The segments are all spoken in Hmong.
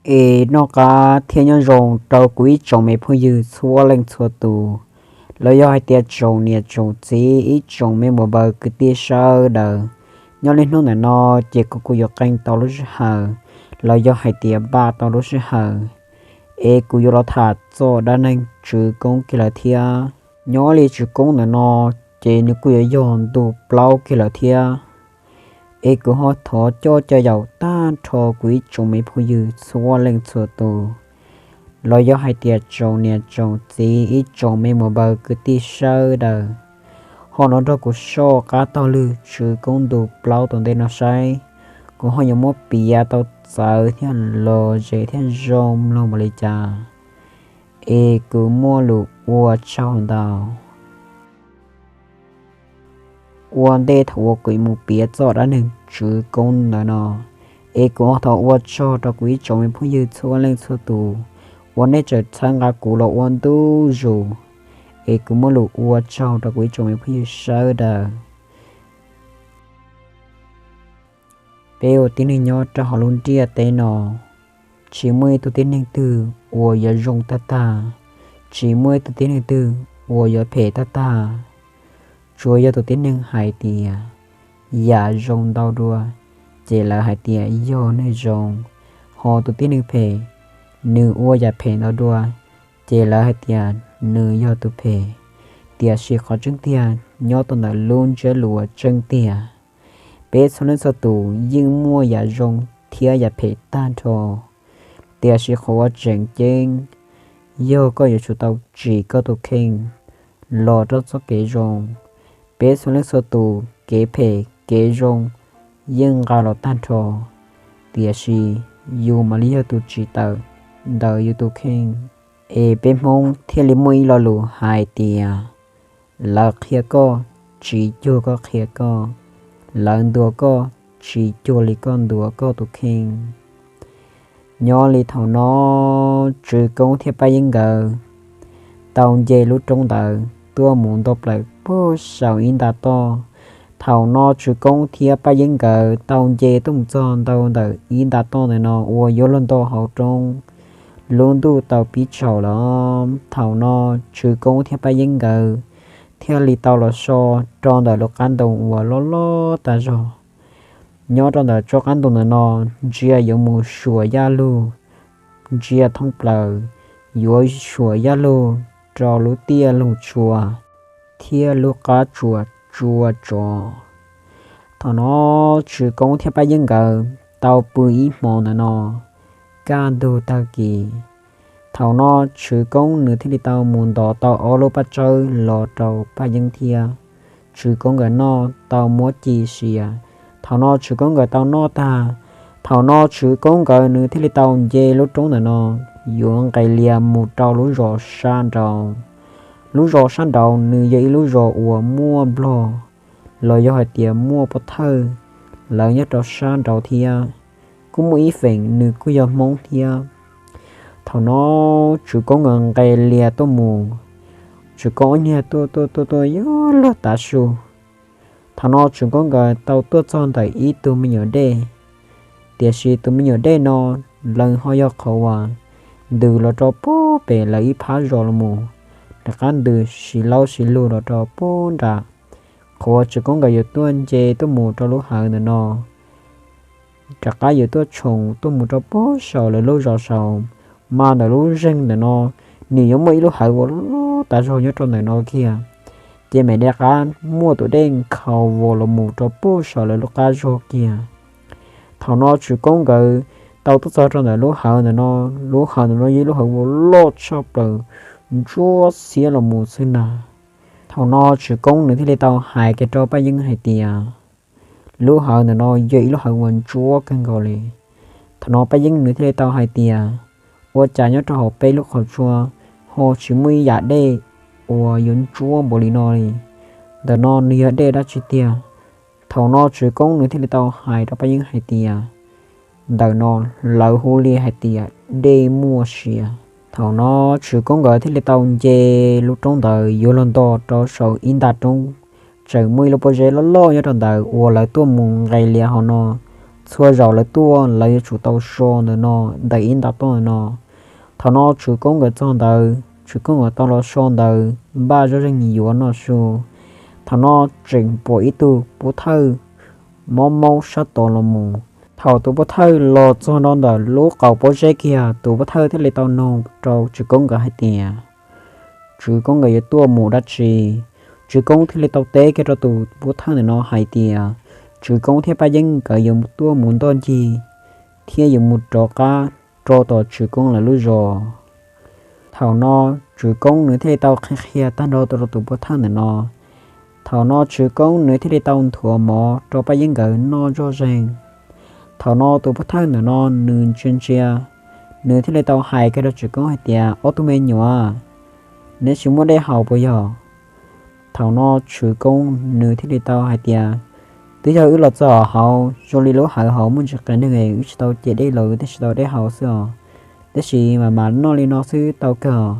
Es noj qab thiab nyob zoo rau kuv ib tsoom me phooj ywg txhua leej txhua tus, los yog hais tias tsoom niam tsoom txiv ib tsoom me muam npawg kwv tij sawv daws. Nyob li hnub ntawm no ces kuv kuj yuav qee tau lub sij hawm, los yog hais tias npaj tau lub sij hawm, es kuv yuav los tham txog dab neeg Tswv Koob kiag lawm thiab. Nyob li Tswv Koob ntawm no ces nws kuj yuav yog ntu plaub kiag lawm thiab. Es kuv ho thov coj caw yaum tag nrho kuv ib tsoom me phooj ywg txhua leej txhua tus, los yog hais tias tsoom niam tsoom txiv ib tsoom me muam npawg kwv tij sawv daws, ho los nrog kuv soj qab taug lw Tswv Koob ntu plaub tom ntej no saib, kuv ho yuav muab piav tau txawv thiab lom zem thiab zoo mloog npaum li cas. Es kuv muaj lus ua tsaug ntau. Ua ntej thaum uas kuv mus piav txog dab neeg Tswv Koob ntawm no, es kuv ho thov ua tsaug rau kuv ib tsoom me phooj ywg txhua leej txhua tus uas nej tseem txhawb nqa kuv los ua ntu zus. Es kuv muaj lus ua tsaug rau kuv ib tsoom me phooj ywg sawv daws. Peb ua tib neeg nyob rau hauv lub ntiaj teb no, tsis muaj ib tug tib neeg twg uas yuav zoo tag tag, tsis muaj ib tug tib neeg twg uas yuav phem tag tag. Tsuas yog tus tib neeg hais tias yam zoo ntau dua, ces lawv hais tias yog neeg zoo, ho tus tib neeg phem, nws ua yam phem ntau dua, ces lawv hais tias nws yog tus phem. Tiam sis qhov tseeb tiag nyob rau ntawm lub ntsiab lus uas tseeb tiag, peb txhua leej txhua tus yeej muaj yam zoo thiab yam phem tag nrho. Tiam sis qhov uas tseem ceeb yog koj yuav tsum tau tsim koj tus kheej los rau txoj kev zoo. Peb txhua leej txhua tus kev phem kev zoo yeej nqa los tag nrho, tiam sis yus mam li yog tus tsim tawm ntawm yus tus kheej. Es peb Hmoob thiaj li muaj ib lo lus hais tias, lawv qhia koj tsis cuag koj qhia koj, lawv ntuas koj tsis cuag li koj ntuas koj tus kheej. Nyob li thaum no, Tswv Koob thiab Paj Yeeb nkawd tau nce lub roob ntawd tuaj mus nto plaws puag saum ib nta toj. Thaum no Tswv Koob thiab Paj Yeeb nkawd tau nce tuaj mus txog ntau ntawm ib nta toj ntawm no uas yuav luag nto hauv roob. Lub ntuj tau pib tsaus lawm. Thaum no Tswv Koob thiab Paj Yeeb nkawd thiaj li tau los so rau ntawm lub qab ntoo uas loj loj tas zog. Nyob rau ntawm tsob qab ntoo ntawm no ntsia yuav mus suam yaj lug, ntsia thoob plaws yuav suam yaj lug rau lub tiaj lug tshua thiab lub qab tsuas tsua tsov. Thaum no Tswv Koob thiab Paj Yeeb nkawd tau pw ib hmo ntawm no kaj ntug tag kis. Thaum no Tswv Koob nws thiaj li tau mus ntov tau ob lub paj tsawb los rau Paj Yeeb thiab Tswv Koob nkawd noj tau muab ci sia. Thaum no Tswv Koob nkawd tau noj tag, thaum no Tswv Koob nkawd nws thiaj li tau nce lub roob ntawm no yuav nqes lias mus rau lub zos sab nraud. Lub zos sab nraud nws yog ib lub zos uas muaj nplog los yog hais tias muaj pov thawj, lawv nyob rau sab nraud thiab. Kuj muaj ib feem nws kuj yog Hmoob thiab. Thaum no Tswv Koob nkawd nqes lias tuaj mus, Tswv Koob ob niag tuaj tuaj tuaj tuaj yuav luag tav su. Thaum no Tswv Koob nkawd tau tuaj txog ntawm ib tug me nyuam dej, tiam sis tus me nyuam dej no lees ho yog qhov uas ntws los rau puag pem lawv ib phab zos los mus, rov qab ntws siv laub siv lug los rau puag nram. Qhov uas Tswv Koob nkawd yuav tuaj nce tuaj mus rau lub hawv ntawm no, rov qab yuav tuaj tshoom tuaj mus rau puag saum lawv lub zos saud, mas ntawm lub zeeg ntawm no nws yuav muaj ib lub hawv uas loj tas zog nyob rau ntawm no kiag, ces mam rov qab muaj tus dej nkhaus vos los mus rau puag saum lawv lub qab zog kiag. Thaum no Tswv Koob nkawd tau tuaj txog rau ntawm lub hawv ntawm no, lub hawv ntawm no yog ib lub hawv uas loj tshaj plaws, ntsuab xiab los mus xwb na. Thaum no Tswv Koob nws thiaj li tau hais kiag rau Paj Yeeb hais tias, lub hawv ntawm no yog ib lub hawv uas ntsuab kawg nkaus li. Thaum no Paj Yeeb nws thiaj li tau hais tias, ua cas nyob rau hauv peb lub qhov tsua ho tsis muaj ib yam dej uas yuav ntsuab npaum li no li? Ntawm no nws yog dej dab tsi tiag? Thaum no Tswv Koob nws thiaj li tau hais rau Paj Yeeb hais tias, ntawm no lawv hu li hais tias dej muaj sia. Thaum no Tswv Koob nkawd thiaj li tau nce lub roob ntawd yuav luag nto rau saum ib nta roob, tseem muaj ib lub pob zeb loj loj nyob rau ntawd uas lawv tuaj mus nqes lias hauv no, txhua zaus lawv tuaj lawv yuav tsum tau so ntawm no, ntawm ib nta toj ntawm no. Thaum no Tswv Koob nkawd txog ntawd, Tswv Koob nkawd tau los so ntawd npaj zoj zeeg yuav noj su. Thaum no tseem pom ib tug pov thawj mob maub sab tod los mus. Thaum tus pov thawj los txog nro ntawm lub qaum pob zeb kiag, tus pov thawj thiaj li tau nug rau Tswv Koob nkawd hais tias, Tswv Koob nkawd yuav tuaj mus dab tsi? Tswv Koob thiaj li tau teb kiag rau tus pov thawj ntawm no hais tias, Tswv Koob thiab Paj Yeeb nkawd yuav tuaj mus ntoj ncig thiab yuav mus rov qab rau tom Tswv Koob lawv lub zos. Thaum no Tswv Koob nws thiaj li tau qhia qhia tag nrho rau tus pov thawj ntawm no. Thaum no Tswv Koob nws thiaj li tau nthuav mov rau Paj Yeeb nkawd noj zoj zeeg. Thaum no tus pov thawj ntawm no nws ntsia ntsia, nws thiaj li tau hais kiag rau Tswv Koob hais tias, Ob tug me nyuam, neb tsis muaj dej haus puas yog? Thaum no Tswv Koob nws thiaj li tau hais tias, Twb yog wb los txog hauv zoo li lub hawv hauv muaj ntsis qias neeg, wb tsis tau ce dej los wb thiaj tsis tau dej haus xwb os. Tab sis mas mam noj li no xwb tau kawg os.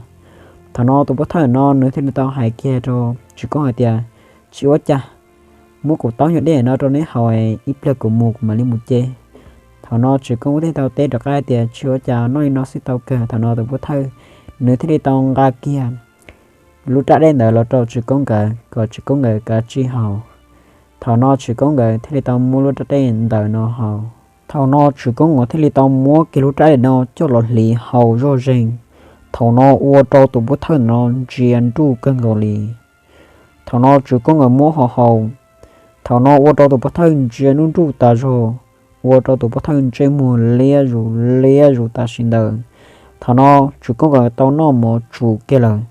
Thaum no tus pov thawj no nws thiaj li tau hais kiag rau Tswv Koob hais tias, Tsis ua cas, muab kuv taub nyuag dej no rau neb haus, ib pliag kuv mus kuv mam li mus ce. Thaum no Tswv Koob thiaj tau teb rov qab hais tias, Tsis ua cas, noj li no xwb tau kawg. Thaum no tus pov thawj nws thiaj li tau nqa kiag lub raj dej ntawd los rau Tswv Koob nkawd kom Tswv Koob nkawd kav tsij haus. Thaum no Tswv Koob nkawd thiaj li tau muab lub raj dej ntawd no haus. Thaum no Tswv Koob nkawd thiaj li tau muab kiag lub raj dej no coj los hliv haus zoj zeeg. Thaum no ua rau tus pov thawj no ntsia nruj kawg nkaus li. Thaum no Tswv Koob nkawd muab ho haus. Thaum no ua rau tus pov thawj ntsia nruj nruj tas zog, ua rau tus pov thawj ntsej muag liab zus liab zus tam sim ntawd. Thaum no Tswv Koob nkawd tau noj mov tsum kiag lawm.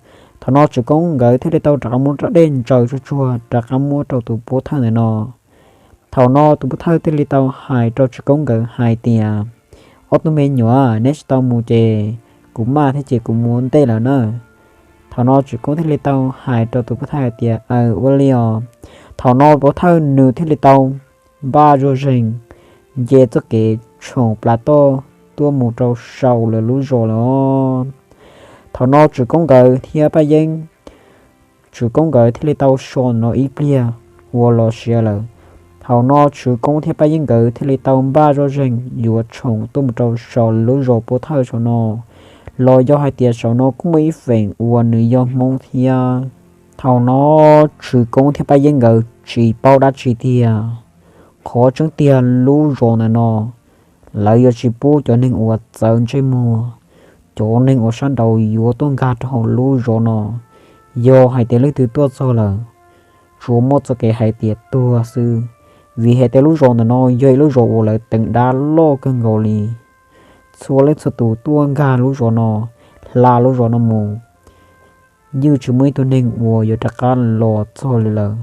Thaum no Tswv Koob nkawd thiaj li tau rov qab muab raj dej ntsaws tsuag tsuag rov qab muab rau tus pov thawj ntawm no. Thaum no tus pov thawj thiaj li tau hais rau Tswv Koob nkawd hais tias, Ob tug me nyuam, neb tsis tau mus ces kuv maj thiab ces kuv mus ua ntej lawm na. Thaum no Tswv Koob thiaj li tau hais rau tus pov thawj hais tias, Aws, ua li os. Thaum no pov thawj nws thiaj li tau npaj zoj zeeg, nce txoj kev tshoom plav toj tuaj mus rau saum lawv lub zos lawm. Thaum no Tswv Koob nkawd thiab Paj Yeeb, Tswv Koob nkawd thiaj li tau so no ib pliag ua los siav lawm. Thaum no Tswv Koob thiab Paj Yeeb nkawd thiaj li tau npaj zoj zeeg yuav tshoom tuaj mus rau saum lub zos pov thawj saum no, los yog hais tias saum no kuj muaj ib feem uas nws yog Hmoob thiab. Thaum no Tswv Koob thiab Paj Yeeb nkawd tsis paub dab tsi tiag. Qhov tseeb tiag lub zos ntawm no, lawv yuav tsis pub cov neeg uas txawv ntsej muag, cov neeg uas sab nraud yuav tuaj nkag rau hauv lub zos no. Yog hais tias leej twg tuaj txog lawm, tsuas muaj txoj kev hais tias tuag xwb, vim hais tias lub zos ntawm no yog ib lub zos uas lawv teev dab loj kawg nkaus li. Txhua leej txhua tus tuaj nkag lub zos no, hla lub zos no mus, yeej tsis muaj ib tug neeg uas yuav rov qab los txog li lawm.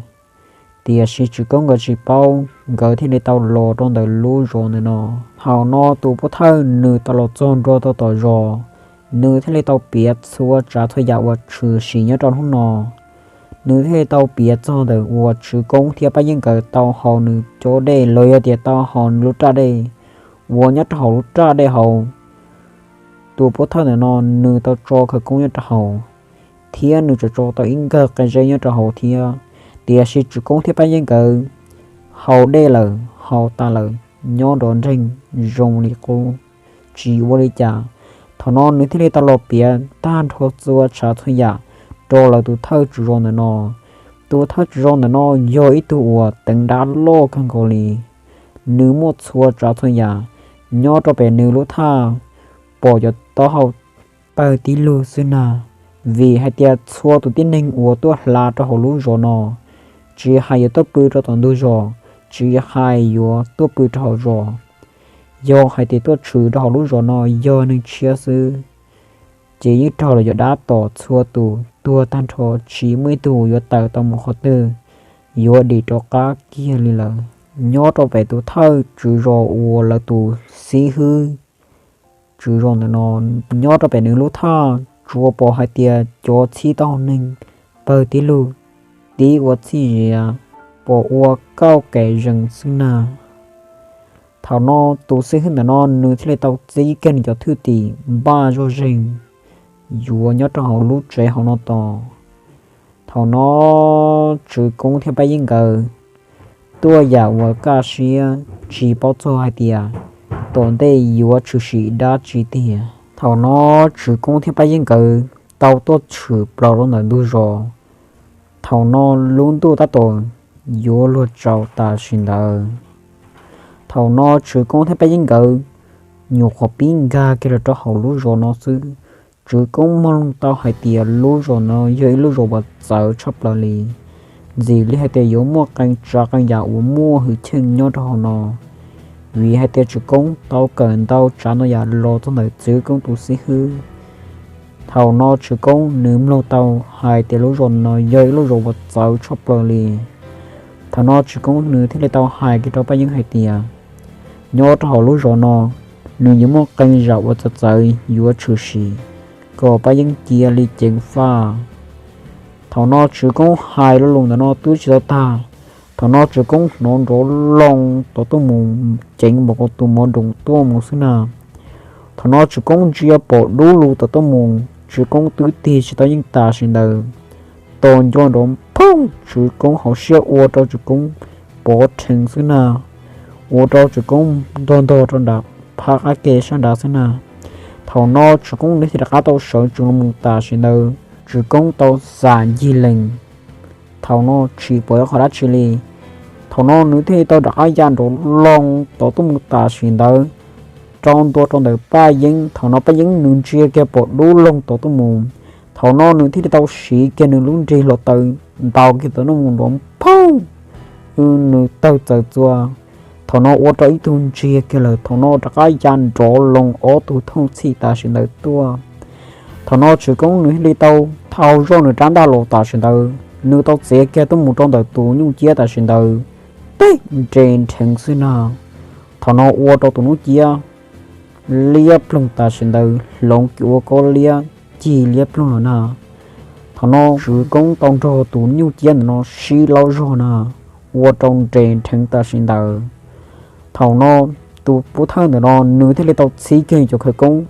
Tiam sis Tswv Koob nkawd tsis paub, nkawd thiaj li tau los rau ntawm lub zos ntawm no. Thaum no tus pov thawj nws tau los txog nrog tau tom zos, nws thiaj li tau piav txhua tsav txhua yam uas tshwm sim nyob rau hnub no. Nws thiaj li tau piav txog ntawm uas Tswv Koob thiab Paj Yeeb nkawd tau haus nws cov dej los yog tias tau haus nws lub raj dej uas nyob rau hauv lub raj dej hauv. Tus pov thawj ntawm no nws tau tso khawv koob nyob rau hauv, thiab nws tseem tso tau ib nkawg qe zeb nyob rau hauv thiab. Tiam sis Tswv Koob thiab Paj Yeeb nkawd haus dej lawm, haus tas lawm, nyob nrov nreeg zoo li qub, tsis ua li cas. Thaum no nws thiaj li tau los piav tag nrho txhua tsav txhua yam rau lawv tus thawj tswv zos ntawm no. Tus thawj tswv zos ntawm no yog ib tug uas teev dab loj kawg nkaus li. Nws muaj txhua tsav txhua yam nyob rau pem nws lub thaj, pom cov taub hau pawg tib lug xwb na. Vim hais tias txhua tus tib neeg uas tuaj hla rau hauv lub zos no, tsis hais yuav tuaj pw rau tom ntug zos, tsis hais yuav tuaj pw rau hauv zos, yog hais tias tuaj tshwm rau hauv lub zos no yog neeg tshiab xwb, ces yeej raug los yuav dab tom txhua tus tuag tag nrho, tsis muaj ib tug yuav tawm tau mus qhov twg, yuav dim rov qab kiag li lawm. Nyob rau pem tus thawj tswv zos uas lawv tus xib hwb tswv zos ntawm no, nyob rau pem nws lub thaj tsuas pom hais tias cov txhib taub hau neeg pawg tib lug, tib ua txhij zias, pom ua kauj kaim zees xwb na. Thaum no tus xib hwb ntawm no nws thiaj li tau txib kiag nws cov thwj tim npaj zoj zeeg yuav nyob rau hauv lub tsev hauv no tos. Thaum no Tswv Koob thiab Paj Yeeb nkawd tuaj yam uas kaj siab tsis paub txog hais tias tom ntej yuav tshwm sim dab tsi tiag. Thaum no Tswv Koob thiab Paj Yeeb nkawd tau tuaj tshwm plaws rau ntawm ntug zos. Thaum no lub ntuj tab tom yuav luag tsaus tam sim ntawd. Thaum no Tswv Koob thiab Paj Yeeb nkawd nyuam qhuav pib nkag kiag los rau hauv lub zos no xwb, Tswv Koob mloog tau hais tias lub zos no yog ib lub zos uas txawv tshaj plaws li. Ntxim li hais tias yuav muaj qee tsav qee yam uas muaj hwj chim nyob rau hauv no, vim hais tias Tswv Koob tau kawm ntau tsav ntau yam los txog ntawm Tswv Koob tus xib hwb. Thaum no Tswv Koob nws mloog tau hais tias lub zos no yog ib lub zos uas txawv tshaj plaws li. Thaum no Tswv Koob nws thiaj li tau hais kiag rau Paj Yeeb hais tias, nyob rau hauv lub zos no, nws yuav muaj qee yam uas txawv txawv yuav tshwm sim, kom Paj Yeeb cia li ceev faj. Thaum no Tswv Koob hais lo lus ntawm no twb tsis tau tag, thaum no Tswv Koob hnov nrov loo tod tuaj mus, ceev npaum nkaus tus mov nroos tuaj mus xwb na. Thaum no Tswv Koob ntsia pom dub lug tod tuaj mus, Tswv Koob twb tig tsis tau yeej tam sim ntawd, tos nco nrov phooj, Tswv Koob hauv siab ua rau Tswv Koob pov rhees xwb na, ua rau Tswv Koob ntog ntog rau nram phab qab ke sab nrad xwb na. Thaum no Tswv Koob nws thiaj rov qab tau sawv tsees los mus tam sim ntawd, Tswv Koob tau xam ncig lees, thaum no tsis pom qhov dab tsi li. Thaum no nws thiaj li tau rov qab ya nrov loo tod tuaj mus tam sim ntawd, rau ntua rau ntawm Paj Yeeb. Thaum no Paj Yeeb nws ntsia kiag pom dub lug tod tuaj mus, thaum no nws thiaj li tau siv kiag nws lub nrig hluav taws ntaus kiag tod tuaj mus nrov phooj, nws tawg txawm txuas. Thaum no ua rau ib tug ntsiag kiag lawm, thaum no rov qab ya nrov loo ob tug thooj txhij tam sim ntawd tuaj. Thaum no Tswv Koob nws thiaj li tau thau zoj nws rab ntaj los tam sim ntawd, nws tau txiav kiag tuaj mus rau ntawm tus nyuj ciab tam sim ntawd, teb nres nrheev xwb na. Thaum no ua rau tus nyuj ciab liab ploog tam sim ntawd, hloov kiag ua kob liab cig liab ploog lawm na. Thaum no Tswv Koob tau nrog tus nyuj ciab ntawm no sib laub zog na, ua rau nres nrheev tam sim ntawd. Thaum no tus pov thawj ntawm no nws thiaj li tau txhib kiag cov khawv koob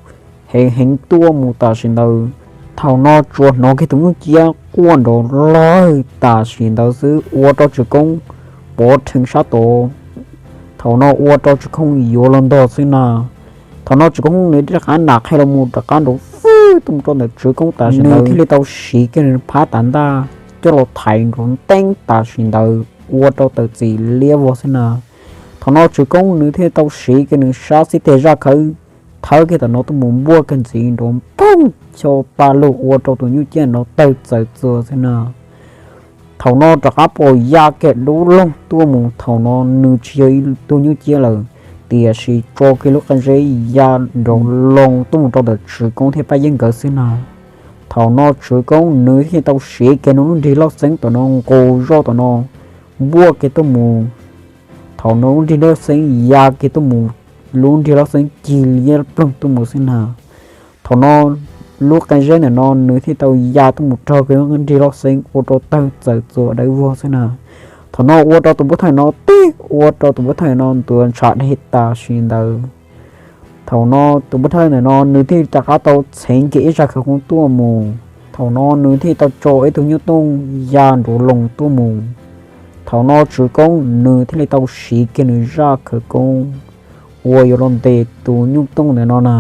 heev heev tuaj mus tam sim ntawd. Thaum no tsuas hnov kiag tus nyuj ciab quaj nrov lawg tam sim ntawd xwb ua rau Tswv Koob pov rhees sab tod. Thaum no ua rau Tswv Koob yuav los ntog xwb na. Thaum no Tswv Koob nws rov qab nam qhia los mus rov qab nrov fwj tuaj mus rau ntawm Tswv Koob tam sim ntawd, nws thiaj li tau siv kiag nws phab tav ntaj coj los thaiv nrov nteeb tam sim ntawd ua rau tawm txim liab vog xwb na. Thaum no Tswv Koob nws thiaj li tau siv kiag nws sab xib teg zaj khawv thawb kiag tam no tuaj mus npuaj kiag ntxiv nrov phooj, cho pa lug ua rau tus nyuj ciab no tawg txawm txuas xwb na. Thaum no rov qab pom ya kiag dub loog tuaj mus, thaum no nws tsis yog ib tug nyuj ciab lawm, tiam sis tso kiag lub qe zeb ya nrov loo tuaj mus rau ntawm Tswv Koob thiab Paj Yeeb nkawd xwb na. Thaum no Tswv Koob nws thiaj tau siv kiag nws lub nrig loj xeeb tam no nqus zoj tam no npuaj kiag tuaj mus. Thaum no lub nrig loj xeeb ya kiag tuaj mus, lub nrig loj xeeb cig liab ploog tuaj mus xwb na. Thaum no lub qe zeb ntawm no nws thiaj tau ya tuaj mus raug kiag lub nrig loj xeeb ua rau tawg txawm txuas dawb vog xwb na. Thaum no ua rau tus pov thawj no tib, ua rau tus pov thawj no ntuav ntshav dej tam sim ntawd. Thaum no tus pov thawj ntawm no nws thiaj rov qab tau txheev kiag ib zaj khawv koob tuaj mus. Thaum no nws thiaj tau tso ib tug nyuj tooj ya nrov loo tuaj mus. Thaum no Tswv Koob nws thiaj li tau siv kiag nws zaj khawv koob uas yuav los ntes tus nyuj tooj ntawm no na.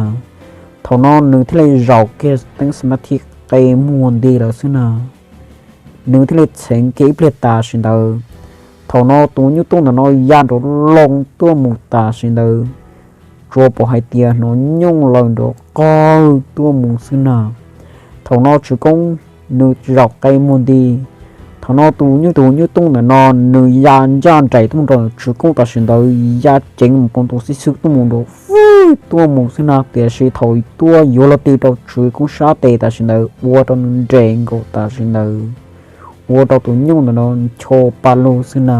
Thaum no nws thiaj li zaum kiag teeb xab mab thib qe muag nti lawm xwb na. Nws thiaj li txheev kiag ib pliag tam sim ntawd. Thaum no tus nyuj tooj ntawm no ya nrov loo tuaj mus tam sim ntawd, tsuas pom hais tias hnov nyooj laws nrov qawg tuaj mus xwb na. Thaum no Tswv Koob nws zaum qe muag nti. Thaum no tus nyuj, tus nyuj tooj ntawm no nws ya ncaj nraim tuaj mus rau Tswv Koob tam sim ntawd, ya ceev mus poob tus xib xwb tuaj mus nrov fwj tuaj mus xwb na. Tiam sis thaum tuaj yuav los ti rau Tswv Koob sab tes tam sim ntawd ua rau nws nres nkaus tam sim ntawd, ua rau tus nyuj ntawm no ncho pa lug xwb na.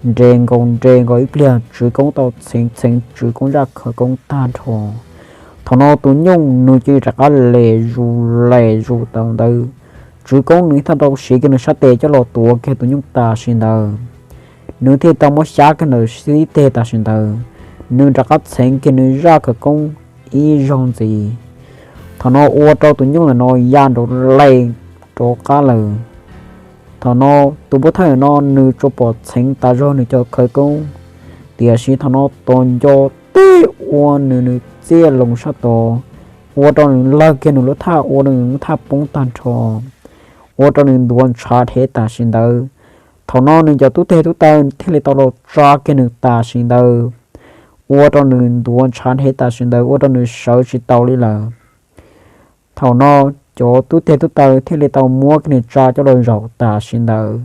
Nres nkaus nres nkaus ib pliag, Tswv Koob tau txheev txheev Tswv Koob zaj khawv koob tag nrho. Thaum no tus nyuj nws cia li rov qab les zus les zus tau ntawd. Tswv Koob nws thiaj tau siv kiag nws sab tes coj los tuav kiag tus nyuj tam sim ntawd. Nws thiaj tau muab xyab kiag ntawm xib teg tam sim ntawd, nws rov qab txheev kiag nws zaj khawv koob ib zaug ntxiv. Thaum no ua rau tus nyuj ntawm no ya nrov les rov qab lawm. Thaum no tus pov thawj no nws tsuas pom txheev tas zog nws cov khawv koob, tiam sis thaum no tos nco teb ua nws nws txiaj loos sab tod, ua rau nws lawg kiag nws lub thaj, ua rau nws lub thaj poob tag nrho, ua rau nws ntuav ntshav dhev tam sim ntawd. Thaum no nws cov tub teg tub taw thiaj li tau los tsa kiag nws tam sim ntawd, ua rau nws ntuav ntshav dhev tam sim ntawd, ua rau nws sawv tsis tau li lawm. Thaum no cov tub teg tub taw thiaj li tau muab kiag nws tsa coj los zaum tam sim ntawd,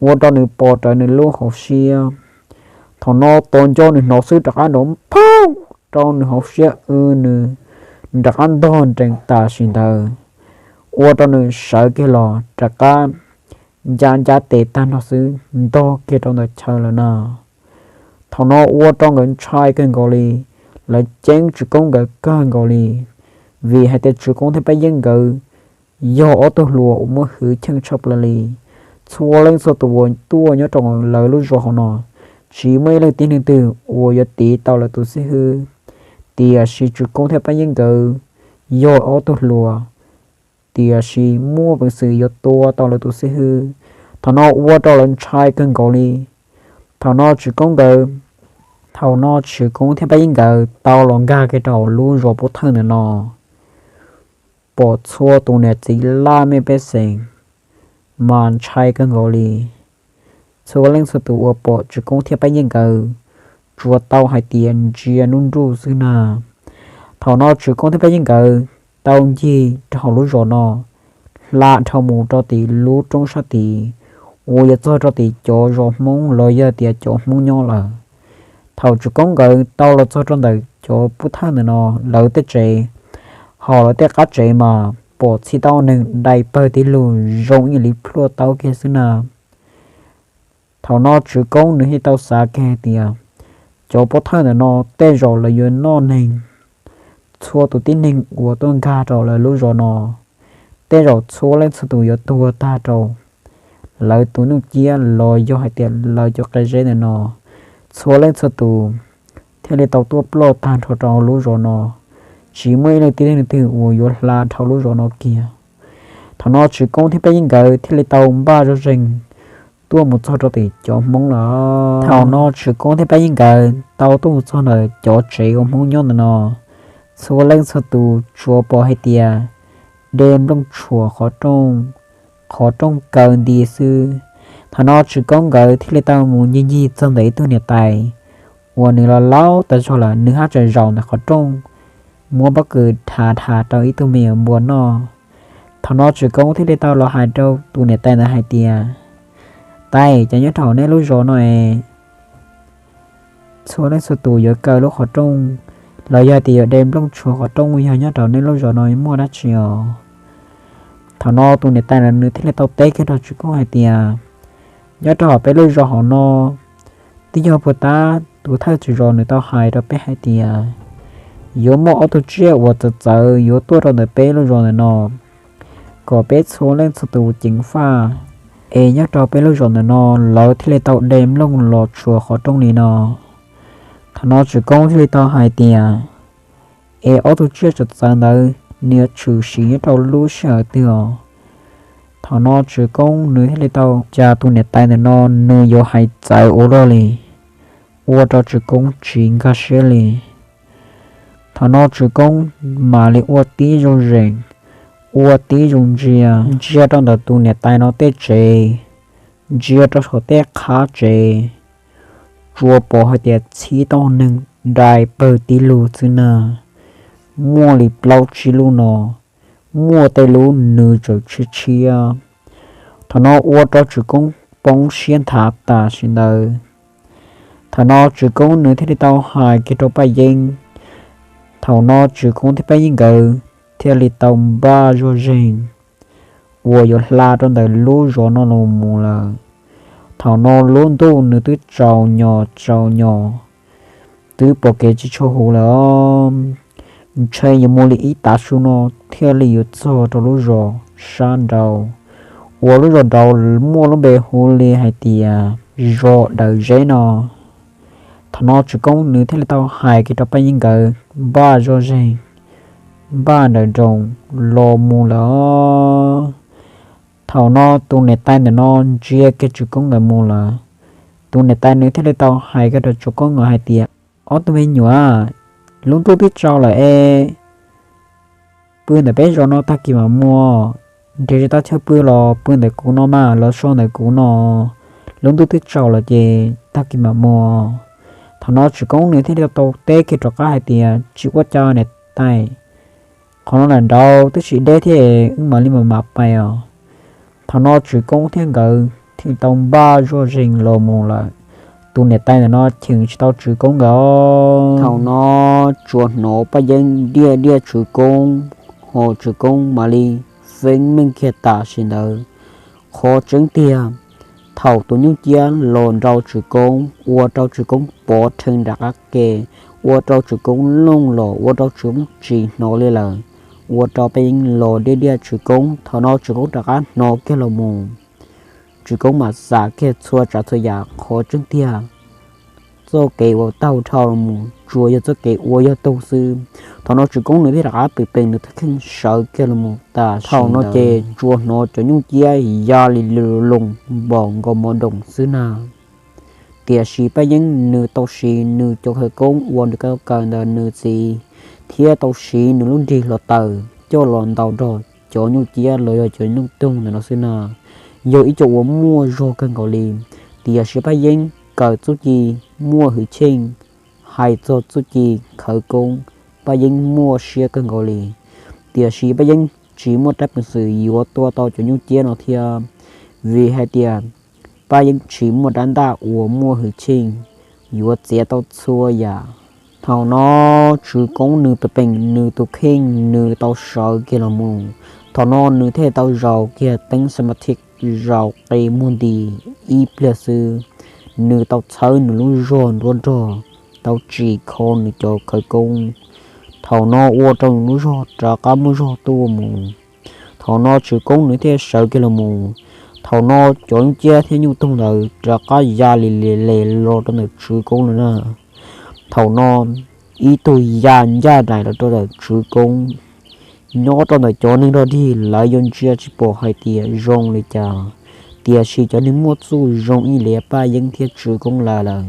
ua rau nws pom rawv nws lub hauv siab. Thaum no tos nco nws hnov xwb rov qab nrov nphauj rau nws hauv siab, w nws, nws rov qab ntog nrees tam sim ntawd, ua rau nws sawv kiag los rov qab ncab ncab tes tag nrho xwb ntog kiag rau ntawm chaw lawm na. Thaum no ua rau nkawd ntshai kawg nkaus li, lawv ceeb Tswv Koob nkawd kawg nkaus li, vim hais tias Tswv Koob thiab Paj Yeeb nkawd yog ob tug hluas uas muaj hwj chim tshaj plaws li. Txhua leej txhua tus uas tuaj nyob rau lawv lub zos hauv no, tsis muaj ib leej tib neeg twg uas yuav tiv tau lawv tus xib hwb. Tiam sis Tswv Koob thiab Paj Yeeb nkawd yog ob tug hluas, tiam sis muaj peev xwm yuav tua tau lawv tus xib hwb. Thaum no ua rau lawv ntshai kawg nkaus li. Thaum no Tswv Koob nkawd, thaum no Tswv Koob thiab Paj Yeeb nkawd tau los nkag kiag rau lub zos pov thawj ntawm no, pom txhua tus niam txiv laj mej pej xeem mas ntshai kawg nkaus li. Txhua leej txhua tus uas pom Tswv Koob thiab Paj Yeeb nkawd tsuas tau hais tias ntsia nruj nruj xwb na. Thaum no Tswv Koob thiab Paj Yeeb nkawd tau ncig rau hauv lub zos no, hla dhau mus rau tim lub roob sab tid uas yuav txog rau tim cov zos Hmoob los yog tias cov Hmoob nyob lawm. Thaum Tswv Koob nkawd tau los txog rau ntawm cov pov thawj ntawm no lawv tej tsev, hos lawv tej qab tsev mas pom txhij tau neeg dai pawg tib lug zoo ib yam li plhuaj taub kiag xwb na. Thaum no Tswv Koob nws thiaj tau xav kiag hais tias, cov pov thawj ntawm no tej zaum lawv yuav noj neeg, txhua tus tib neeg uas tuaj nkag rau lawv lub zos no, tej zaum txhua leej txhua tus yuav tuag tag rau lawv tus nuj ciab los yog hais tias lawv cov qe zeb ntawm no, txhua leej txhua tus thiaj li tau tuaj ploj tag nrho rau lub zos no, tsis muaj ib leej tib neeg twg uas yuav hla dhau lub zos no kiag. Thaum no Tswv Koob thiab Paj Yeeb nkawd thiaj li tau npaj zog zeeg tuaj mus txog rau tim cov Hmoob lawm. Thaum no Tswv Koob thiab Paj Yeeb nkawd tau tuaj mus txog ntawm cov tsev uas Hmoob nyob ntawm no, txhua leej txhua tus tsuas pom hais tias de nplooj tshuam qhov rooj, qhov rooj kaw nti xwb. Thaum no Tswv Koob nkawd thiaj li tau mus ncig ncig txog ntawm ib tug niam tais uas nws los laub tas zog lawm, nws haj tseem zaum ntawm qhov rooj muab pob kws dhas dhas rau ib tug me nyuam npua noj. Thaum no Tswv Koob thiaj li tau los hais rau tus niam tais ntawd hais tias, tais, cas nyob rau hauv nej lub zos no es txhua leej txhua tus yuav kaw lub qhov rooj los yog tias yuav de nplooj tshuam qhov rooj yog nyob rau nej lub zos no muaj dab tsi os? Thaum no tus niam tais ntawd nws thiaj li tau teb kiag rau Tswv Koob hais tias, nyob rau hauv peb lub zos hauv no twb yog puag ta tus thawj tswv zos nws tau hais rau peb hais tias yuav muaj ob tug tsiaj uas txawv txawv yuav tuaj rau ntawm peb lub zos ntawm no, kom peb txhua leej txhua tus ceev faj. Es nyob rau peb lub zos ntawm no lawv thiaj li tau de nplooj los tshuam qhov rooj li no. Thaum no Tswv Koob thiaj li tau hais tias, es ob tug tsiaj txawv txawv ntawd nws yuav tshwm sim nyob rau lub sij hawm twg os? Thaum no Tswv Koob nws thiaj li tau cas tus niam tais ntawm no nws yuav hais txawv ua luaj li, ua rau Tswv Koob tsis nkag siab li. Thaum no Tswv Koob mam li ua tib zoo zeem, ua tib zoo ntsia, ntsia rau ntawm tus niam tais no tej tsev, ntsia rau saum tej qab tsev, tsuas pom hais tias txhij tau neeg dai pawg tib lug xwb na, muaj li plaub tsib lub no, muaj tej lub nws tseem tshiab tshiab. Thaum no ua rau Tswv Koob poob siab nthav tam sim ntawd. Thaum no Tswv Koob nws thiaj li tau hais kiag rau Paj Yeeb. Thaum no Tswv Koob thiab Paj Yeeb nkawd thiaj li tau npaj zog zeeg uas yuav hla rau ntawm lub zos no los mus lawm. Thaum no lub ntuj nws twb tsaus nyos tsaus nyos, twb pom kev tsis tshua huv lawm. Ntshe yuav mus li ib tav su no thiaj li yuav txog rau lub zos sab nraud, uas lub zos nraud muaj lub npe hu li hais tias zos Dawm Zeb no. Thaum no Tswv Koob nws thiaj li tau hais kiag rau Paj Yeeb nkawd npaj zog zeeg, npaj nrawm nroos los mus lawm. Thaum no tus niam tais ntawm no ntsia kiag Tswv Koob nkawd mus lawm, tus niam tais nws thiaj li tau hais kiag rau Tswv Koob nkawd hais tias, Ob tug me nyuam, lub ntuj twb tsaus lawm es pw ntawm peb zos no tag kis mam mus. Nrhiav tsis tau chaw pw los pw ntawm kuv no mas, los so ntawm kuv no. Lub ntuj twb tsaus lawm ces tag kis mam mus. Thaum no Tswv Koob nws thiaj li tau teb kiag rov qab hais tias, Tsis ua cas niam tais, qhov no nram nraud twb tsis deb thiab, wb mam li mam mam pais os. Thaum no Tswv Koob thiab nkawd thiaj tau npaj zuaj zeeg los mus lawm. Tus niam tais ntawm no cheem tsis tau Tswv Koob nkawd. Thaum no tsuas hnov Paj Yeeb diaj diaj Tswv Koob, ho Tswv Koob mam li feeb meej kiag tam sim ntawd. Qhov tseeb tiag, thaum tus nyuj ciab los nrau Tswv Koob ua rau Tswv Koob pov rhees nram qab ke, ua rau Tswv Koob looj los ua rau Tswv Koob tsis hnov li lawm, ua rau Paj Yeeb los diaj diaj Tswv Koob. Thaum no Tswv Koob rov qab hnov kiag los mus, Tswv Koob mam xav kiag txhua tsav txhua yam. Qhov tseeb tiag, txoj kev uas taug dhau los mus tsuas yog txoj kev uas yog taug xwb. Thaum no Tswv Koob nws thiaj rov qab pem pees nws tus kheej sawv kiag los mus tas. Thaum no ces tsuas hnov cov nyuj ciab ya li lus loos npaum nkaus mov doos xwb na. Tiam sis Paj Yeeb nws tau siv nws cov khawv koob uas nws kaw ntawm nws txiv, thiab tau siv nws lub nrig hluav taws coj los ntaus nrog cov nyuj ciab los yog cov nyuj toog ntawm no xwb na, yog ib co uas muaj zog kawg nkaus li. Tiam sis Paj Yeeb kawm txuj ci muaj hwj chim, hais txog txuj ci khawv koob, Paj Yeeb muaj siab kawg nkaus li. Tiam sis Paj Yeeb tsis muaj rab peev xwm yuav tua tau cov nyuj ciab no thiab, vim hais tias Paj Yeeb tsis muaj rab ntaj uas muaj hwj chim yuav txiav tau txhua yam. Thaum no Tswv Koob nws pem pees nws tus kheej nws tau sawv kiag los mus. Thaum no nws thiaj tau zaum kiag teeb xamathij, zaum qi muag nti ib pliag xwb, nws tau txhawb nws lub zog nruab nrog, tau tsim kho nws cov khawv koob. Thaum no ua rau nws lub zog rov qab muaj zog tuaj mus. Thaum no Tswv Koob nws thiaj sawv kiag los mus. Thaum no cov nyuj ciab thiab nyuj toog ntawd rov qab ya li li li los rau ntawm Tswv Koob lawm na. Thaum no ib tug ya ncaj nraim los rau ntawm Tswv Koob. Nyob rau ntawm cov neeg rog dig lawv yuav ntsia tsis pom hais tias zoo li cas, tiam sis cov neeg muaj txuj zoo ib yam li Paj Yeeb thiab Tswv Koob lawv lawm,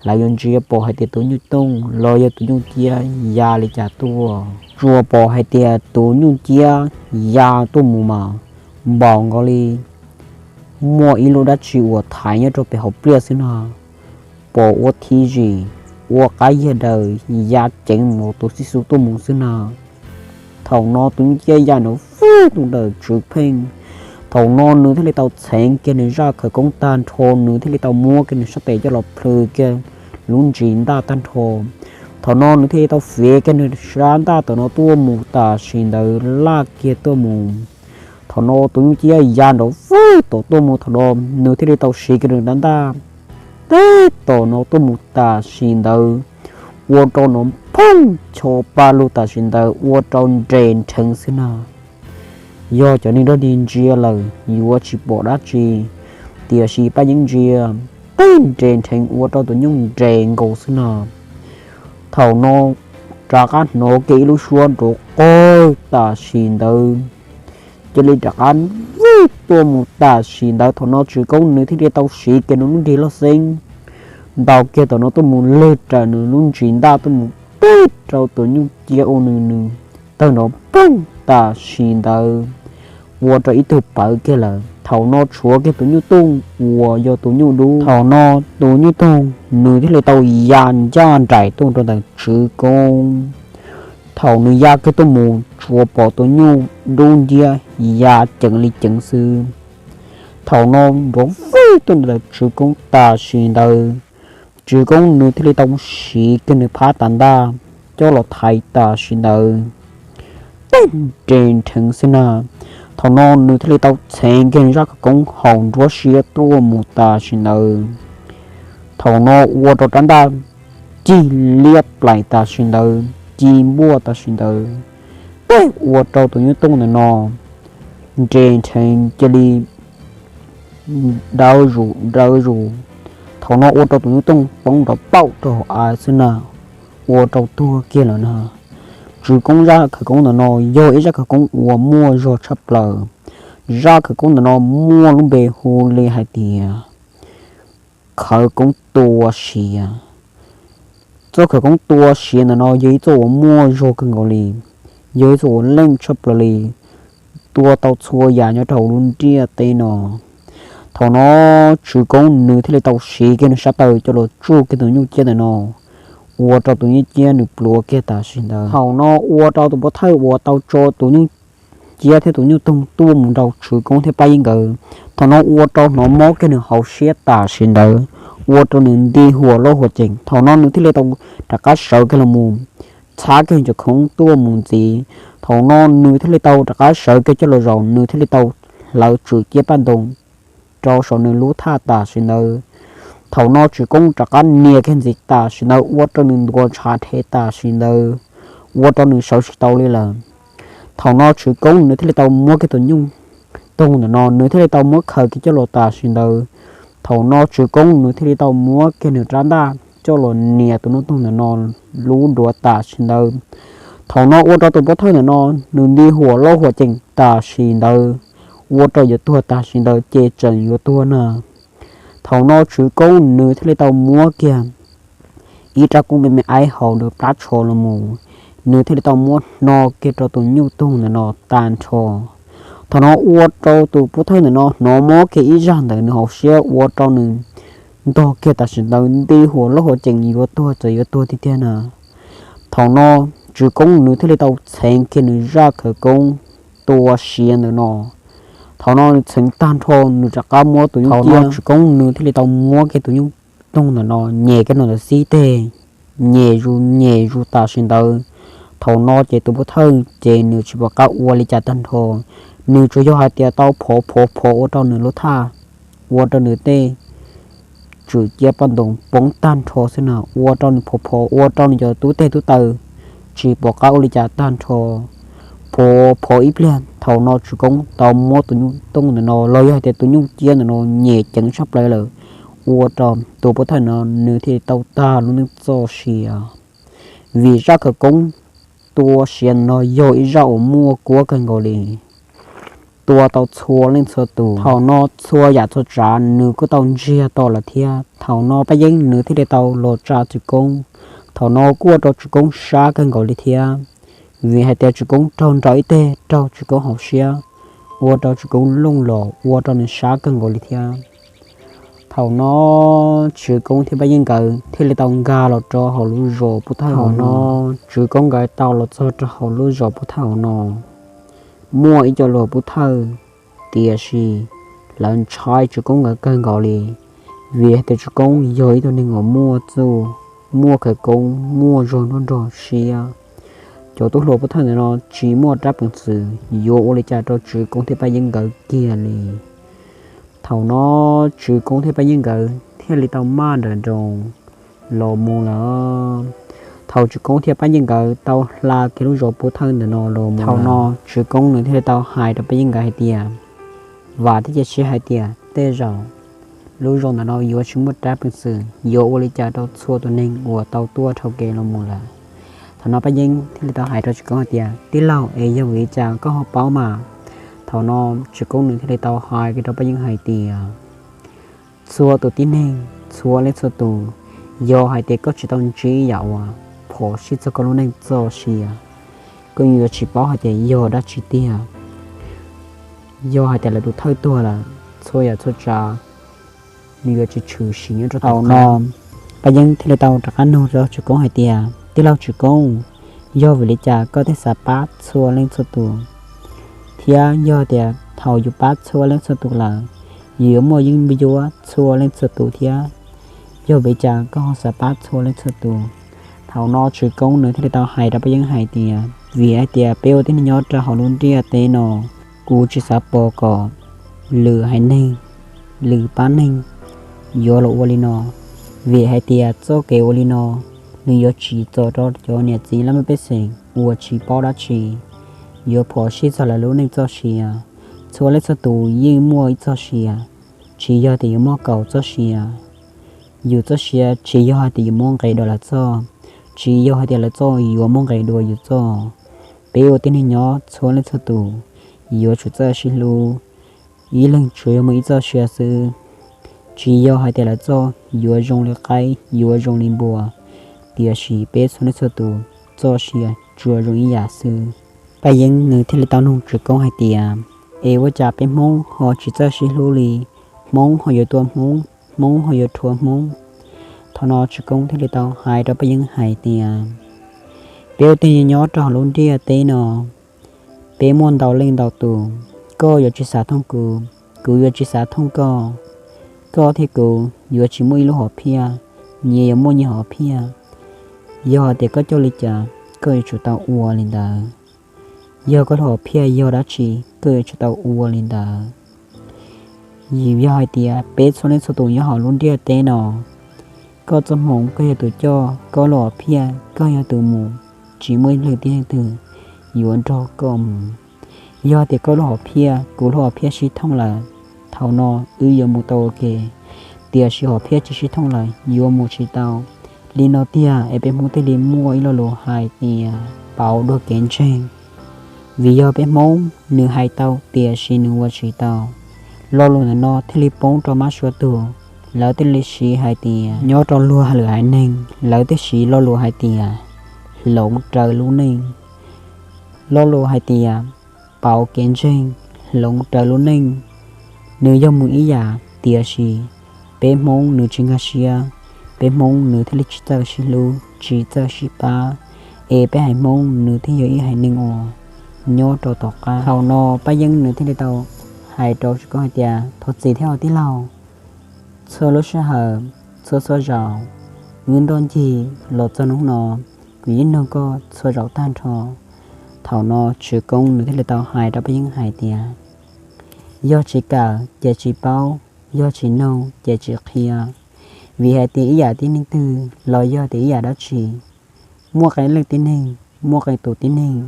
lawv yuav ntsia pom hais tias tus nyuj toog los yog tus nyuj ciab ya li cas tuaj. Tsuas pom hais tias tus nyuj ciab ya tuaj mus mas npaum nkaus li muaj ib lub dab tsi uas thaiv nyob rau pem hauv pliaj xwb no, pom ua thib zim, ua qab yag daws ya ceev mus tus xib xub tuaj mus xwb na. Thaum no tus nyuj ciab ya nrov vwj tuaj ntawm Tswv Koob. Thaum no nws thiaj li tau txheev kiag nws zaj khawv koob tag nrho, nws thiaj li tau muab kiag nws sab tes coj los plhws kiag lub ntsis ntaj tag nrho. Thaum no nws thiaj li tau fiav kiag nws sab ntaj tom no tuaj mus tam sim ntawd laj kiag tuaj mus. Thaum no tus nyuj ciab ya nrov vwj tom tuaj mus, thaum no nws thiaj li tau siv kiag nws rab ntaj teb tom no tuaj mus tam sim ntawd, ua rau nrov phooj cho pa lug tam sim ntawd ua rau nres nrheev xwb na. Yog cov neeg rog dig ntsia lawm yuav tsis pom dab tsi, tiam sis Paj Yeeb ntsia, teb nres nrheev ua rau tus nyuj nres nkaus xwb na. Thaum no rov qab hnov kiag ib lub suab nrov qawg tam sim ntawd, cia li rov qab vwj tuaj mus tam sim ntawd. Thaum no Tswv Koob nws thiaj li tau siv kiag nws lub nrig loj xeeb ntaus kiag tom no tuaj mus lwg raws nws lub ntsis ntaj tuaj mus teb rau tus nyuj ciab ua nws nws tawg nrov phooj tam sim ntawd, ua rau ib tug pawv kiag lawm. Thaum no tshuav kiag tus nyuj toog uas yog tus nyuj dub. Thaum no tus nyuj toog nws thiaj li tau ya ncaj nraim tuaj rau ntawm Tswv Koob. Thaum nws ya kiag tuaj mus tsuas pom tus nyuj dub nciab ya ceev li ceev xwb. Thaum no nrov vwj tuaj ntawm Tswv Koob tam sim ntawd, Tswv Koob nws thiaj li tau siv kiag nws phab tas ntaj coj los thaiv tam sim ntawd, teb nres nrheev xwb na. Thaum no nws thiaj li tau txheev kiag nws zaj khawv koob haum nruab siab tuaj mus tam sim ntawd. Thaum no ua rau rab ntaj cig liab plaim tam sim ntawd, ci npuaj tam sim ntawd, teb ua rau tus nyuj tooj ntawm no nres nrheev cia li dawv zus dawv zus. Thaum no ua rau tus nyuj tooj poob nrov paum rau hauv av xwb na, ua rau tuag kiag lawm na. Tswv Koob zaj khawv koob ntawm no yog ib zaj khawv koob uas muaj zog tshaj plaws, Zaj khawv koob ntawm no muaj lub npe hu li hais tias khawv koob tua siav. Txoj khawv koob tua siav ntawm no yog ib txoj uas muaj zog kawg nkaus li, yog ib txoj uas leej tshaj plaws li, tua tau txhua yam nyob rau hauv lub ntiaj teb no. Thaum no Tswv Koob nws thiaj li tau siv kiag nws sab taw coj los tsuj kiag tus nyuj ciab ntawm no, ua rau tus nyuj ciab nws pluav kiag tam sim ntawd. Thaum no ua rau tus pov thawj uas tau tso tus nyuj ciab thiab tus nyuj toog tuaj mus nrau Tswv Koob thiab Paj Yeeb nkawd, thaum no ua rau hnov mob kiag nws hauv siab tam sim ntawd, ua rau nws nti huam loj huam ceem. Thaum no nws thiaj li tau rov qab sawv kiag los mus txhab kiag cov khoob tuaj mus ntxiv. Thaum no nws thiaj li tau rov qab sawv kiag coj los zaum, nws thiaj li tau hlawv tswm ciab paj ntoos rau saum nws lub thaj tam sim ntawd. Thaum no Tswv Koob rov qab nias kiag ntxiv tam sim ntawd ua rau nws ntuav ntshav rhe tam sim ntawd, ua rau nws sawv tsis tau li lawm. Thaum no Tswv Koob nws thiaj li tau muab kiag tus nyuj toog ntawm no, nws thiaj li tau muab khaws kiag coj los tam sim ntawd. Thaum no Tswv Koob nws thiaj li tau muab kiag nws rab ntaj coj los nias tus nyuj toog ntawm no lub duav tam sim ntawd. Thaum no ua rau tus pov thawj ntawm no nws nti huam loj huam ceem tam sim ntawd, ua rau yuav tuag tam sim ntawd ces tseem yuav tuag na. Thaum no Tswv Koob nws thiaj li tau muab kiag ib rab kub me me aib hauv nws plab tsho los mus, nws thiaj li tau muab hno kiag rau tus nyuj toog ntawm no tag nrho. Thaum no ua rau tus pov thawj ntawm no hnov mob kiag ib zaj ntawm nws hauv siab ua rau nws ntog kiag tam sim ntawd nti huam loj huam ceem yuav tuag txawm yuav tuag tiag tiag na. Thaum no Tswv Koob nws thiaj li tau txheev kiag nws zaj khawv koob tua siav ntawm no. Thaum no nws txheev tag nrho nws rov qab muab tus nyuj, thaum no Tswv Koob nws thiaj li tau muab kiag tus nyuj toog ntawm no nyem kiag nws ntawm xib teg, nyem zus nyem zus tam sim ntawd. Thaum no ces tus pov thawj ces nws tsis pom qab ua li cas tag nrho, nws tsuas yog hais tias tau phov phov phov ua rau nws lub thaj, ua rau nws tej tswm ciab paj ntoos poob tag nrho xwb na, ua rau nws phov phov ua rau nws cov tub teg tub taw tsis pom qab ua li cas tag nrho. Phov phov ib pliag thaum no Tswv Koob tau muab tus nyuj toog ntawm no los yog hais tias tus nyuj ciab ntawm no nyem ceev tshaj plaws lawm, ua rau tus pov thawj no nws thiaj li tau tag lub neej txoj sia. Vim zaj khawv koob tua siav no yog ib zaj uas muaj kuab kawg nkaus li, tua tau txhua leej txhua tus. Thaum no txhua yam txhua tsav nws kuj tau ntsiag to lawm thiab. Thaum no Paj Yeeb nws thiaj li tau los tsa Tswv Koob. Thaum no kuj ua rau Tswv Koob sab kawg nkaus li thiab, vim hais tias Tswv Koob raug nrau ib teg raug Tswv Koob hauv siab, ua rau Tswv Koob looj los ua rau nws sab kawg nkaus li thiab. Thaum no Tswv Koob thiab Paj Yeeb nkawd thiaj li tau nkag los rau hauv lub zos Pub Thawj. Thaum no Tswv Koob nkawd tau los txog rau hauv lub zos Pub Thawj hauv no, muaj ib co luag Pub Thawj, tiam sis lawv ntshai Tswv Koob nkawd kawg nkaus li, vim hais tias Tswv Koob yog ib tug neeg uas muaj txuj, muaj khawv koob, muaj zog nruab nrog siab. Cov tub hluas Pub Thawj ntawm no tsis muaj rab peev xwm yuav ua li cas rau Tswv Koob thiab Paj Yeeb nkawd kiag li. Thaum no Tswv Koob thiab Paj Yeeb nkawd thiaj li tau maj nrawm nroos los mus lawm. Thaum Tswv Koob thiab Paj Yeeb nkawd tau hla kiag lub zos Pub Thawj ntawm no los mus, thaum no Tswv Koob nws thiaj li tau hais rau Paj Yeeb nkawd hais tias, vam thiab cia siab hais tias tej zaum lub zos ntawm no yuav tsis muaj rab peev xwm yuav ua li cas rau txhua tus neeg uas tau tuaj dhau kev los mus lawm. Thaum no Paj Yeeb thiaj li tau hais rau Tswv Koob hais tias, tij laug, es yog vim li cas koj ho paub mas? Thaum no Tswv Koob nws thiaj li tau hais kiag rau Paj Yeeb hais tias, txhua tus tib neeg, txhua leej txhua tus, yog hais tias koj tsis tau ntsib yam uas phom sij txog koj lub neej txoj sia, koj yuav tsis paub hais tias yog dab tsi tiag. Yog hais tias lawv tus thawj tuag lawm, txhua yam txhua tsav nws yuav tsis tshwm sim nyob rau thaum no. Paj Yeeb thiaj li tau rov qab nug rau Tswv Koob hais tias, tij laug Tswv Koob, yog vim li cas koj thiaj xav pab txhua leej txhua tus, thiab yog tias thaum yus pab txhua leej txhua tus lawm, yus yuav muaj yeeb ncuab txhua leej txhua tus thiab, yog vim li cas koj ho xav pab txhua leej txhua tus? Thaum no Tswv Koob nws thiaj li tau hais rau Paj Yeeb hais tias, vim hais tias peb ua tib neeg nyob rau hauv lub ntiaj teb no, kuv tsis xav pom kom lwm haiv neeg, lwm pab neeg yuav los ua li no, vim hais tias txoj kev ua li no nws yuav tsim txom rau cov niam txiv laj mej pej xeem uas tsis paub dab tsi, yuav phom sij txog lawv lub neej txoj sia. Txhua leej txhua tus yeej muaj ib txoj sia, tsis yog tias yuav muaj kaum txoj sia. Yus txoj sia tsis yog hais tias yuav muab nqes dua lawv txoj, tsis yog hais tias lawv txoj yuav muab nqes dua yus txoj. Peb ua tib neeg nyob txhua leej txhua tus yuav tsum txawj sib hlub, ib leeg tsuas yog muaj ib txoj sia xwb. Tsis yog hais tias lawv txoj yuav zoo li qaib, yuav zoo li npua, tiam sis peb txhua leej txhua tus txoj sia tsuas zoo ib yam xwb. Paj Yeeb nws thiaj li tau nug Tswv Koob hais tias, es ua cas peb Hmoob ho tsis txawj sib hlub li? Hmoob ho yuav tua Hmoob, Hmoob ho yuav rhuav Hmoob. Thaum no Tswv Koob thiaj li tau hais rau Paj Yeeb hais tias, peb ua tej nyob rau hauv lub ntiaj teb no, peb muaj ntau leej ntau tus, koj yuav tsis xav thooj kuv, kuv yuav tsis xav thooj koj. Koj thiab kuv yuav tsis muaj ib lub hom phiaj, nyias yuav muaj nyias hom phiaj. Yog hais tias koj coj li cas, koj yuav tsum tau ua li ntawd. Yog koj lub hom phiaj yog dab tsi, koj yuav tsum tau ua li ntawd. Yog hais tias peb txhua leej txhua tus nyob hauv lub ntiaj teb no, koj txoj hmoov koj yog tus coj, koj lub hom phiaj koj yog tus mus, tsis muaj ib leej tib neeg twg yuav nrog koj mus. Yog tias koj lub hom phiaj kuv lub hom phiaj sib thooj lawm, thaum no wb yuav mus tau ua ke, tiam sis hom phiaj tsis sib thooj lawm yuav mus tsis tau. Li no tiag es peb Hmoob thiaj li muaj ib lo lus hais tias pauv dua kev ntseeg. Vim yog peb Hmoob nws hais tau tiam sis nws ua tsis tau. Lo lus ntawm no thiaj li poob rau mab suav tug, lawv thiaj li siv hais tias nyob rau luag lwm haiv neeg lawv thiaj siv lo lus hais tias hloov raws lub neej. Lo lus hais tias pauv kev ntseeg, hloov raws lub neej, nws yog mus ib yam tiam sis peb Hmoob nws tsis nkag siab, peb Hmoob nws thiaj li tsis txawj sib hlub tsis txawj sib pab, es peb haiv Hmoob nws thiaj yog ib haiv neeg uas nyob rau tom qab. Thaum no Paj Yeeb nws thiaj li tau hais rau Tswv Koob hais tias, thov txim thiab os tij laug. Txhua lub sij hawm, txhua txhua zaus, wb nrog ncig los txog hnub no, kuv yeej nug koj txhua zaus tag nrho. Thaum no Tswv Koob nws thiaj li tau hais rau Paj Yeeb hais tias, yog tsis kawm ces tsis paub, yog tsis nug ces tsis qhia. Vim hais tias ib yam tib neeg twg los yog tias ib yam dab tsi, muaj qee leej tib neeg, muaj qee tus tib neeg,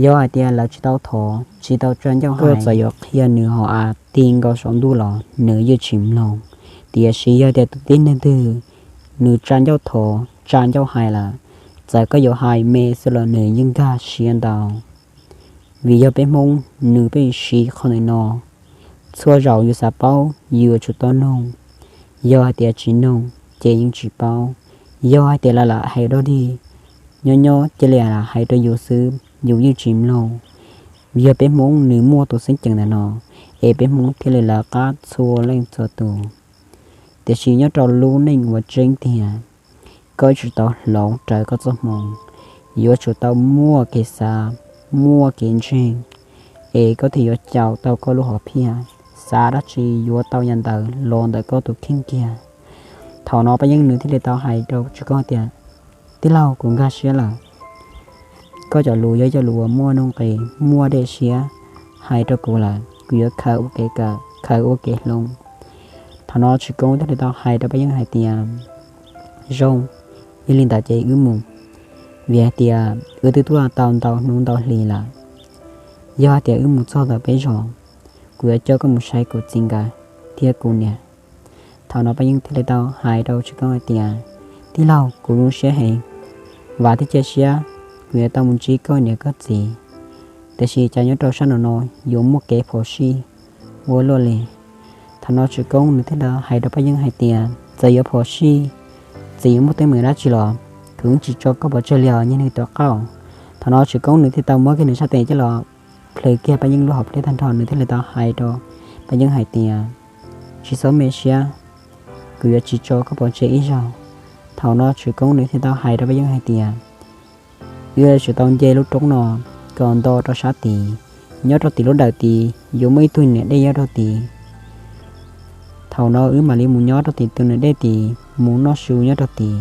yog hais tias lawv tsis tau thov, tsis tau tsa ncauj hais, koj txawm yuav qhia nws hauv av ti nkaus saum ntuj los nws yeej tsis mloog. Tiam sis yog tias tus tib neeg twg nws tsa ncauj thov, tsa ncauj hais lawm, txawm koj yuav hais me xwb los nws yeej nkag siab ntau. Vim yog peb Hmoob nws pheej siv qhov ntawm no, txhua zaus yus xav paub yus yuav tsum tau nug, yog hais tias tsis nug ces yeej tsis paub. Yog hais tias lawv lam hais dog dig, nyob nyob cia li lam hais rau yus xwb yus yeej tsis mloog. Yog peb Hmoob nws muaj tus xeeb ceem ntawm no, es peb Hmoob thiaj li lawv qab txhua leej txhua tus. Tiam sis nyob rau lub neej uas tseeb tiag, koj yuav tsum tau hloov raws koj txoj hmoo, yuav tsum tau muaj kev xav, muaj kev ntseeg, es koj thiaj yuav caum tau koj lub hom phiaj, xav dab tsi yuav tau yam ntawd los ntawm koj tus kheej kiag. Thaum no Paj Yeeb nws thiaj li tau hais rau Tswv Koob hais tias, tij laug, kuv nkag siab lawm. Koj cov lus yog cov lus uas muaj nuj nqis, muaj dej siab hais rau kuv lawm, kuv yuav khaws ua kev kawm, khaws ua kev hloov. Thaum no Tswv Koob thiaj li tau hais rau Paj Yeeb hais tias, zoo, yog li ntawd ces wb mus, vim hais tias wb twb tuaj tau ntau hnub ntau hlis lawm. Yog hais tias wb mus txog ntawm peb zos, kuv yuav coj koj mus saib kuv txiv nkawd thiab kuv niam. Thaum no Paj Yeeb thiaj li tau hais rau Tswv Koob hais tias, tij laug, kuv zoo siab heev, vam thiab cia siab kuv yuav tau mus ntsib koj niam koj txiv, tiam sis cas nyob rau sab nraum no yuav muaj kev phom sij ua luaj li. Thaum no Tswv Koob nws thiaj li hais rau Paj Yeeb hais tias, txawm yuav phom sij, txawm yuav muaj teeb meem dab tsi los kuv yeej tsis tso koj pov tseg li os, niag neeg tuam qaub. Thaum no Tswv Koob nws thiaj tau muab kiag nws sab tes coj los plhws kiag Paj Yeeb lub hauv pliaj tag nrho, nws thiaj li tau hais rau Paj Yeeb hais tias, tsis txhob me siab, kuv yuav tsis tso koj pov tseg ib zaug. Thaum no Tswv Koob nws thiaj tau hais rau Paj Yeeb hais tias, wb yuav tsum tau nce lub roob no kom nto rau sab tid, nyob rau tim lub dawm tid yuav muaj ib tug niam dej nyob rau tid. Thaum no wb mam li mus nyob rau tim tus niam dej tid mus noj su nyob rau tid.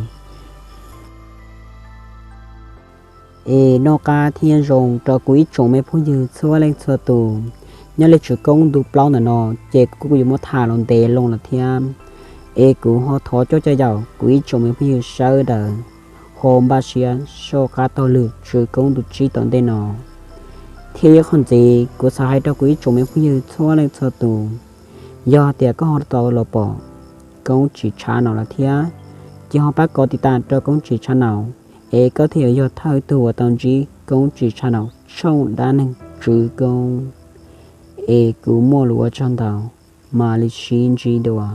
Es noj qab thiab zoo rau kuv ib tsoom me phooj ywg txhua leej txhua tus. Nyob li Tswv Koob ntu plaub ntawm no ces kuv kuj yuav muab tham los ntev loo lawm thiab. Es kuv ho thov coj caw yaum kuv ib tsoom me phooj ywg sawv daws ho npaj siab soj qab taug lw Tswv Koob ntu tsib tom ntej no. Thiab ib qho ntxiv kuv xav hais rau kuv ib tsoom me phooj ywg txhua leej txhua tus, yog tias koj ho tau los pom Koob Tsim Tshav Naum lawm thiab, ces ho pab kov tiv tam rau Koob Tsim Tshav Naum, es koj thiaj yuav yog thawj tug uas tau ntsib Koob Tsim Tshav Naum tshooj dab neeg Tswv Koob. Es kuv muaj lus ua tsaug ntau. Mam li sib ntsib dua.